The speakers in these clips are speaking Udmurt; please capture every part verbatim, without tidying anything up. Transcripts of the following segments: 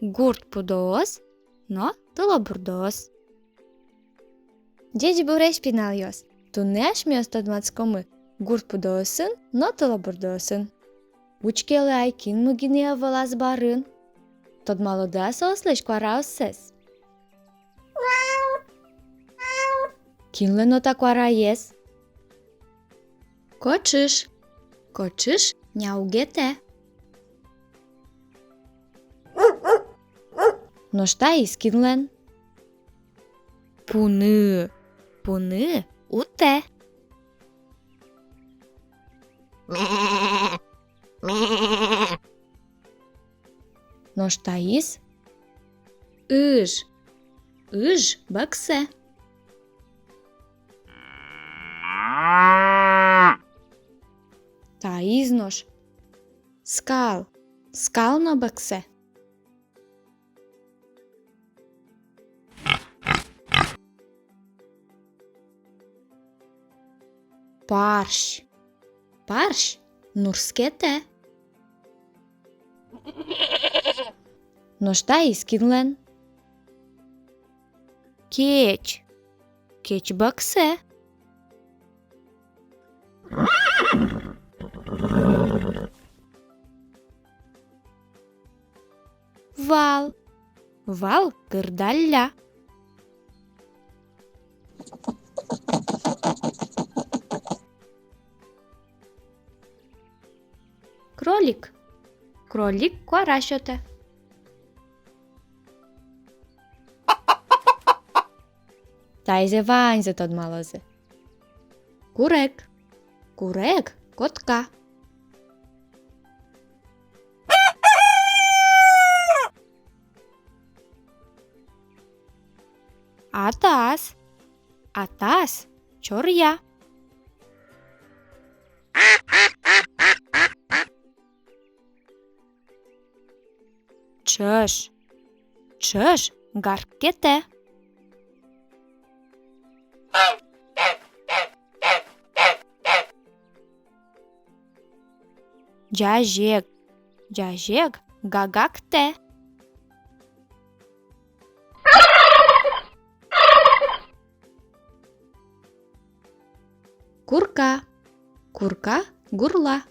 гурт пудоос но тылобурдоос. Ӟечбуресь, пиналъёс! Туннэ асьмеос тодматскомы гурт пудоосын но тылобурдоосын. Учкелэ ай, кинмы гинэ ӧвӧл азбарын. Тодмалоды-а соослэсь куараоссэс? Кинлэн о та куараез? Кочыш. Кочыш няугетэ. Нош таиз кинлэн? Пуны. Пуны утэ. Нош таиз? Ыж. Ыж бӧксэ. Таиз нош? Скал. Скал но бӧксэ. Парсь. Парсь нурскетэ. Нош таиз кинлэн? Кеч. Кеч бӧксэ. Вал. Вал кырдалля. Кролик. Кролик куара сётэ. Таизэ ваньзы тодмалозы. Курег. Курег котка. Атас. Атас чоръя. Ӵӧж. Ӵӧж гарккетэ. Ӟазег. Ӟазег гагактэ. Курка. Курка гурла.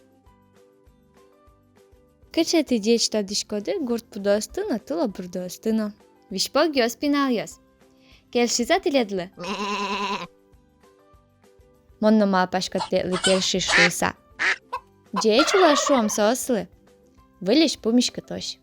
Кыӵе тӥ ӟеч тодӥськоды гурт пудоосты но, тылобурдоосты но. Визь-погъёс, пиналъёс! Кельшиз-а тӥледлы? Мон но малпасько, тӥледлы кельшиз шуыса. Ӟеч улэ шуом соослы. Выльысь пумиськытозь.